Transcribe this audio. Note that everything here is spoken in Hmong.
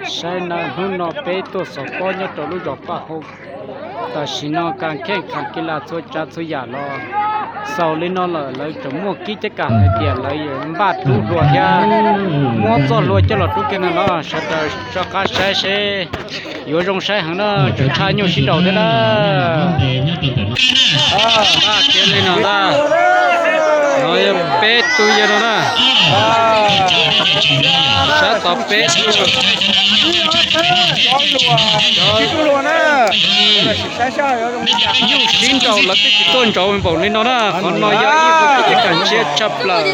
Saib nawb, hnub no peb tuaj xov pob nyob rau lub zos Paj Hau. Tam sim no kas kheej khas kis las txhua tsav txhua yam los xaus li no lawm, lawv tseem muaj kib cab kam hais tias lawv yuav npaj rub hlua thiab muab txoj hlua coj los rub kiag no no, sawv daws rov qab saib seb yuav zoo saib heev na, tseem tshaj nyuj sib nraus thiab na. Npaj kiag li no ntag, no yog peb tug yawg no na, sab tod peb tug, nyuj sib nraus lawv twb tsis tuaj nraus npaum li no na, qhov no yog ib qho kib cab kam tshiab tshaj plaws.